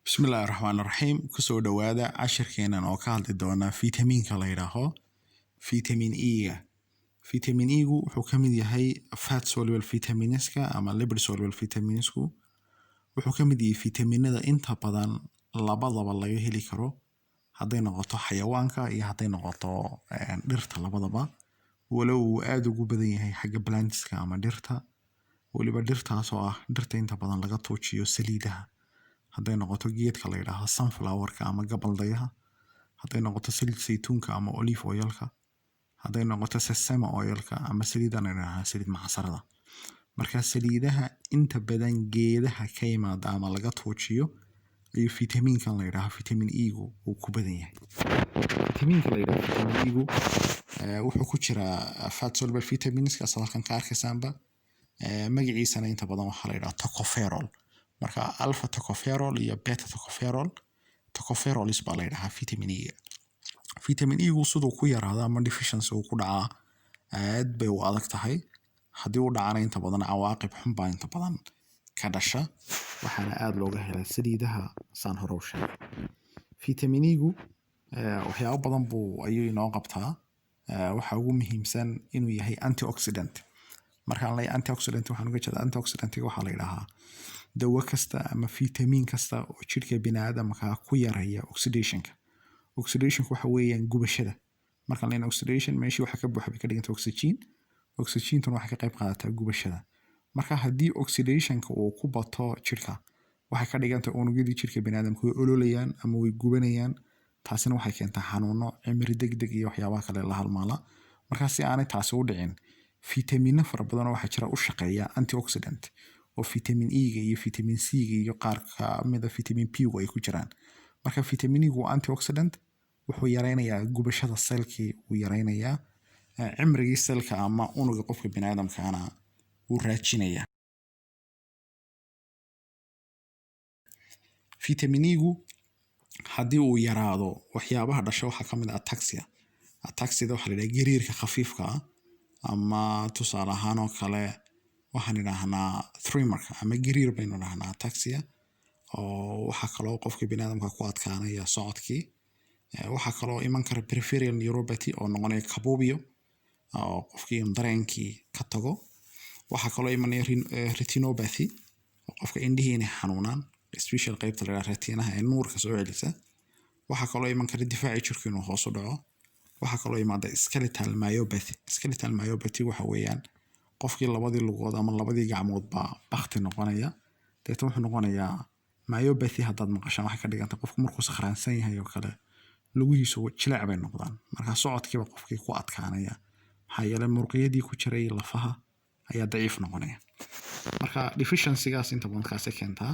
Bismillahi Raxmaani Raxiim. Kusoo dhawaada cashirkeenan oo ka hadli doona fitamiinka la yidhaaho vitamin E-ga. Vitamin E-gu wuxuu ka mid yahay fat soluble vitaminska ama lipid soluble vitaminsku. Wuxuu ka mid yahay fitaminada inta badan labadaba laga heli karo, hadday noqoto xayawaanka iyo hadday noqoto dhirta labadaba, walow uu aada ugu badan yahay xagga plantska ama dhirta, weliba dhirtaas oo ah dhirta inta badan laga tuujiyo saliidaha, hadday noqoto geedka la yidhaaho sunflowerka ama gabaldayaha, hadday noqoto saliid saytuunka ama olive oilka, hadday noqoto sesame oilka ama saliidan la yidhaaha saliid macsarada. Marka saliidaha inta badan geedaha ka yimaada ama laga tuujiyo ayuu fitamiinkan la yidhaaho vitamin E-gu uu ku badan yahay. Fitamiinka la yidhaho vitamin E-gu wuxuu ku jiraa fat soluble vitaminska, saad halkan ka arkaysaanba. Magaciisana inta badan waxaa la yidhaha tocopherol. Marka alpha tocopherol iyo beta tocopherol, tocopherols baa la yidhahaa vitamin E-ga. Vitamin E-gu siduu ku yaraado ama deficiency uu ku dhacaa aad bay u adag tahay. Haddii uu dhacana, inta badan cawaaqib xun baa inta badan ka dhasha, waxaana aada looga helaa saliidaha saan hore u sheegay. Vitamin E-gu waxyaabo badan buu ayuu inoo qabtaa. Waxaa ugu muhiimsan inuu yahay antioxidant. Markaan leeyahay antioxidant, waxaan uga jeedaa antioxidantga waxaa la yidhaahaa dawo kasta ama fitamiin kasta oo jidhka biniaadamka ku yareeya oxidationka. Oxidationka waxa weeyaan gubashada. Markaan leeyahay oxidation, meeshii waxa ka buuxa bay ka dhiganta oxygen. Oxygentuna waxay ka qayb qaadataa gubashada. Marka haddii oxidationka uu ku bato jidhka, waxay ka dhiganta unugyadii jidhka biniaadamka way ololayaan ama way gubanayaan. Taasina waxay keentaa xanuuno, cimri degdeg iyo waxyaabaha kale la halmaala. Marka si aanay taasi u dhicin, fiitamiino fara badan oo waxaa jira u shaqeeya antioxidant, oo vitamin E-ga iyo vitamin C-ga iyo qaar kamida vitamin P-gu ay ku jiraan. Marka vitamin E-gu waa antioxidant, wuxuu yareynayaa gubashada cellkii, wuu yareynayaa cimrigii cellka ama unuga qofka biniaadamkaana wuu raajinayaa. Vitamin E-gu haddii uu yaraado, waxyaabaha dhasha waxaa kamid ah ataxia. Ataxida waxaa la yidhaha gariirka khafiifka ah, ama tusaale ahaan oo kale waxaan idhaahnaa tremorka ama gariir baynu dhahnaa ataxia. Oo waxaa kaloo qofka biniaadamka ku adkaanaya socodkii. Waxaa kaloo iman kara peripheral neuropathy oo noqonaya kabuubyo, oo qofkii dareenkii ka tago. Waxaa kaloo imanaya retinopathy, oo qofka indhihii inay xanuunaan, special qaybta la yidhaha retinaha ee nuurka soo celisa. Waxaa kaloo iman kara difaaci jirku inuu hoos u dhaco. Waxaa kaloo imaada skeletal myopathy. Skeletal myopathy waxa weeyaan qofkii labadii lugood ama labadii gacmood baa bakti noqonaya. Deetna wuxuu noqonayaa myopathy. Haddaad maqashaan, waxay ka dhigantay qofku markuu sakhraansan yahay oo kale lugihiisu jileec bay noqdaan. Marka socodkiiba qofkii ku adkaanaya, maxaa yeelay muruqyadii ku jiray lafaha ayaa daciif noqonaya. Marka deficiencygaas inta badan kaasay keentaa.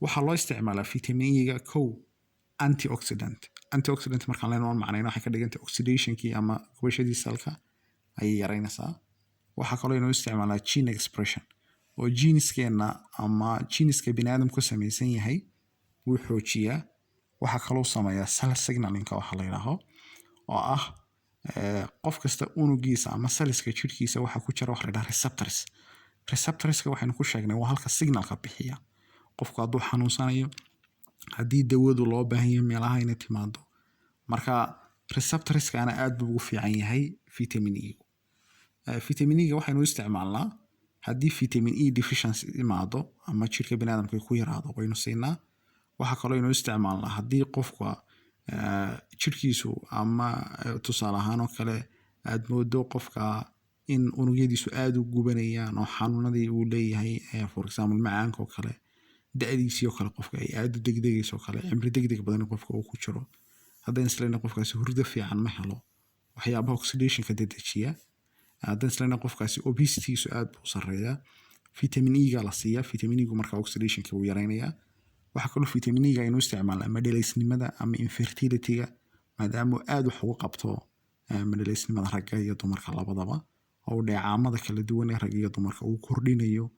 Waxaa loo isticmaalaa vitamin E-ga kow antioxidant. Antioxidant markaan leenahay, waan macnayna, waxay ka dhigantay oxidationkii ama gubashadii cellka ayay yareynaysaa. Waxaa kaloo inoo isticmaalaa gene expression, oo geneskeena ama geneska biniaadamku ka samaysan yahay wuu xoojiyaa. Waxaa kaloo sameeyaa cell signalingka waxa la yidhaaho, oo ah qof kasta unugiisa ama cellska jirkiisa waxaa ku jira waxa la yidhaha receptors. Receptorska waxaynu ku sheegnay waa halka signalka bixiya. Qofku hadduu xanuunsanayo, haddii dawadu loo baahan yahay, meelaha inay timaado. Marka receptorskana aad buu ugu fiican yahay vitamin E. Vitamin E-ga waxaynu u isticmaalnaa haddii vitamin E deficiency imaado ama jirka biniaadamka ku yaraado, waynu siinaa. Waxaa kaloo aynu isticmaalnaa haddii qofka jirkiisu ama tusaale ahaan oo kale aad moodo qofka in unugyadiisu aada u gubanayaan oo xanuunadii uu leeyahay, for example macaanka oo kale, da'diisii oo kale qofka ay aada u degdegayso oo kale, cimri degdeg badan qofka uu ku jiro. Haddaan isleena qofkaasi hurdo fiican ma helo, waxyaabaha oxidationka dedejiya. Haddaan isleena qofkaasi obesitygiisu aad buu u sarreeyaa, vitamin E-ga la siiyaa. Vitamin E-gu marka oxidationka wuu yareynayaa. Waxaa kaloo vitamin E-ga aynu isticmaalnaa ama dhaleysnimada ama infertility-ga, maadaama uu aada wax uga qabto madhaleysnimada ragga iyo dumarka labadaba, oo uu dheecaamada kala duwan ee ragga iyo dumarka uu kordhinayo.